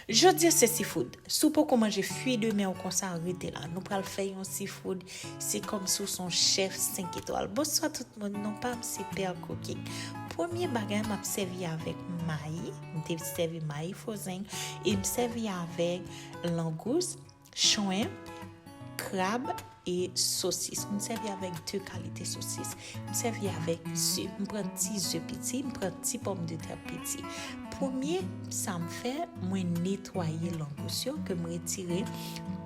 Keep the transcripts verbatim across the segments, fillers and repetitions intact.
Jodi a se seafood. Si w poko manje fruits de mer w konsa, rete la. Nou pral fè yon seafood. Se kòmsi w se yon chèf senk etwal. Bonswa tout moun, non pa m se Pearl Cooking. Premye bagay, m ap sèvi avèk mayi. M te sèvi mayi frozen e m sèvi avèk langous, shrimp, krab e sosis. M sèvi avèk de kalite sosis. M sèvi avèk ze. M pran ti ze piti, m pran ti pòmdetè piti. Premye sa m fè, mwen netwaye langous yo, ke m retire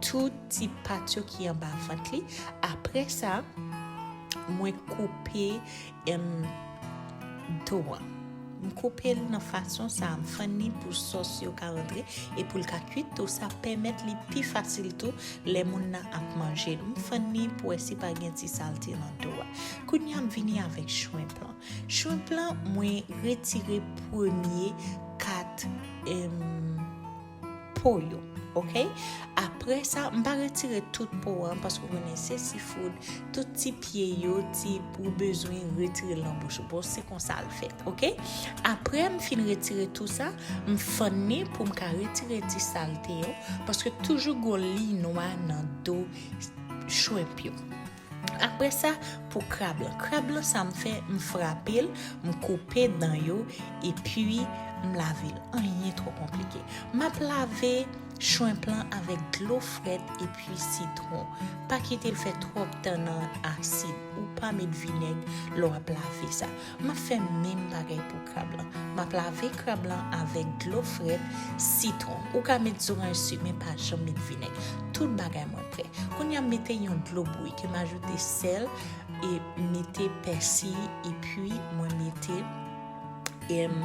tout ti pat yo ki anba vant li. Apre sa, mwen koupe em, do an. M koupe l nan fason sa a, m fann li pou sòs yo ka rantre e pou l ka kwit tou. Sa pèmèt li pi fasil tou lè moun nan ap manje l. M fann li pou wè si pa gen ti salte nan do a. Kounye a m vini avèk shrimp lan. Shrimp lan, mwen retire premye kat, em, po yo, oke? Apre sa, m pa retire tout po an, paske w konnen se seafood, tout ti pye yo, ti, ou bezwen retire l nan bouch ou. Bon, se konsa l fèt, oke? Apre m fin retire tou sa, m fann li pou m ka retire ti salte yo, paske toujou gon liy nwa nan do shrimp yo. Apre sa, pou krab lan. Krab lan, sa m fè, m frape l, m koupe dan yo, epi m lave l. Anyen twò konplike. M ap lave shrimp lan avèk dlo frèt epi sitwon. Pa kite l fè twòp tan nan asid. Ou pa met vinèg lè w ap lave sa. M ap fè menm bagay pou krab lan. M ap lave krab lan avèk dlo frèt, sitwon. Ou ka met zoranj si, men pa janm met vinèg. Tout bagay mwen prè. Kounye a m mete yon dlo bouyi ke m ajoute sèl e m mete pèsi epi mwen mete em,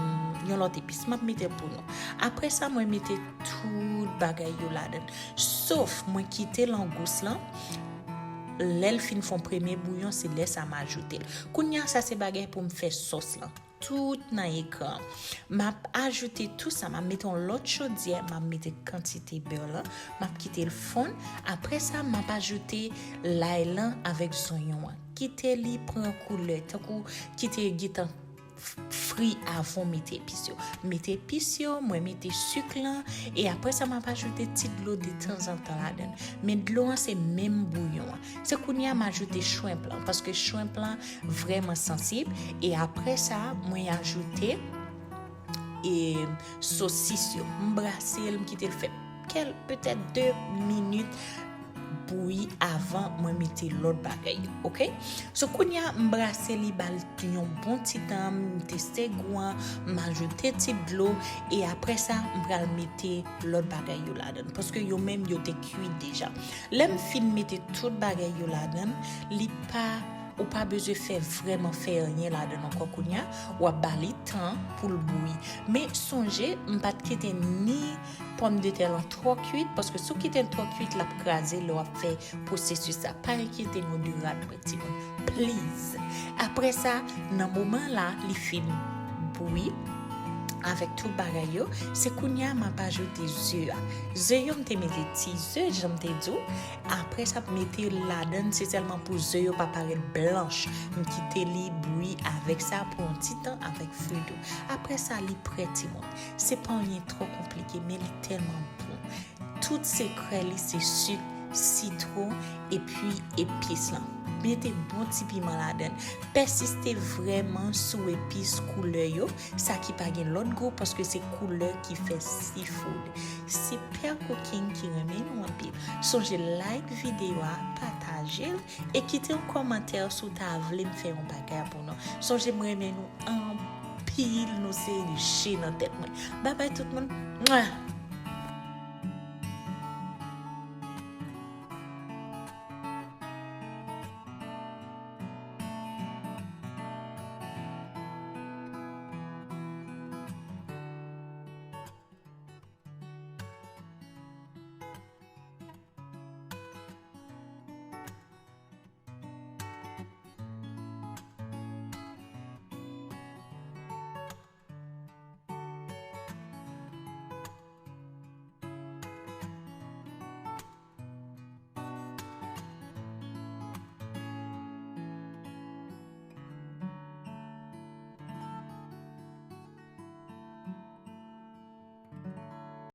yon lòt epis. M ap mete l pou nou. Apre sa, mwen mete tout bagay yo ladan. Sof mwen kite langous lan. Lè l fin fè yon premye bouyon, se lè sa m ajoute l. Kounye a, sa se bagay pou m fè sòs lan. Tout nan ekran. M ap ajoute tou sa, m ap mete yon lòt chodyè, m ap mete kantite bè lan, m ap kite l fonn. Apre sa, m ap ajoute lay lan avèk zonyon an. Kite li pran koulè, tankou kite l gentan f-, fri avan w mete epis yo. Mete epis yo, mwen mete sik lan, e apre sa, m ap ajoute ti dlo detanzantan ladan l. Men dlo an, se menm bouyon an. Se kounye a m ajoute shrimp lan, paske shrimp lan vrèman sansib. E apre sa, mwen ajoute, e, sosis yo. M brase l, m kite l fè kèl, petèt de minit bouyi avan mwen mete lòt bagay yo, oke? So, kounye a, m brase li, ba l yon bon ti tan, m teste gou an, m ajoute ti dlo, e apre sa, m pral mete lòt bagay yo ladan, paske yo menm, yo te kwit deja. Lè m fin mete tout bagay yo ladan, li pa, ou pa bezwen fè, vrèman fè anyen ladan ankò kounye a, w ap ba li tan pou l bouyi. Men sonje, m pa t kite ni pòmdetè lan twò kwit, paske si w kite l twò kwit, l ap kraze lè w ap fè pwosesis sa. Pa enkyete nou de rad mwen, timoun. Please. Apre sa, nan moman la, li fin bouyi avèk tout bagay yo, se kounye a m ap ajoute ze a. Ze yo, m te mete ti ze, jan m te di w. Apre sa, m mete ladan, se sèlman pou ze yo pa parèt blanch. M kite li bouyi avèk sa pou yon ti tan avèk fri dou. Apre sa, li prè, timoun. Se pa anyen twò konplike, men li tèlman bon. Tout sekrè li se sik, sitwon, epi epis lan. Mete bon ti piman ladan. Pèsiste vrèman sou epis, koulè yo, sa ki pa gen lòt gou, paske se koulè ki fè seafood. Se Pearl Cooking ki renmen nou anpil. Sonje like videyo a, pataje l, e kite yon kòmantè si w ta vle m fè yon bagay pou nou. Sonje m renmen nou anpil, nou se je nan tèt mwen. Babay tout moun. Mwa!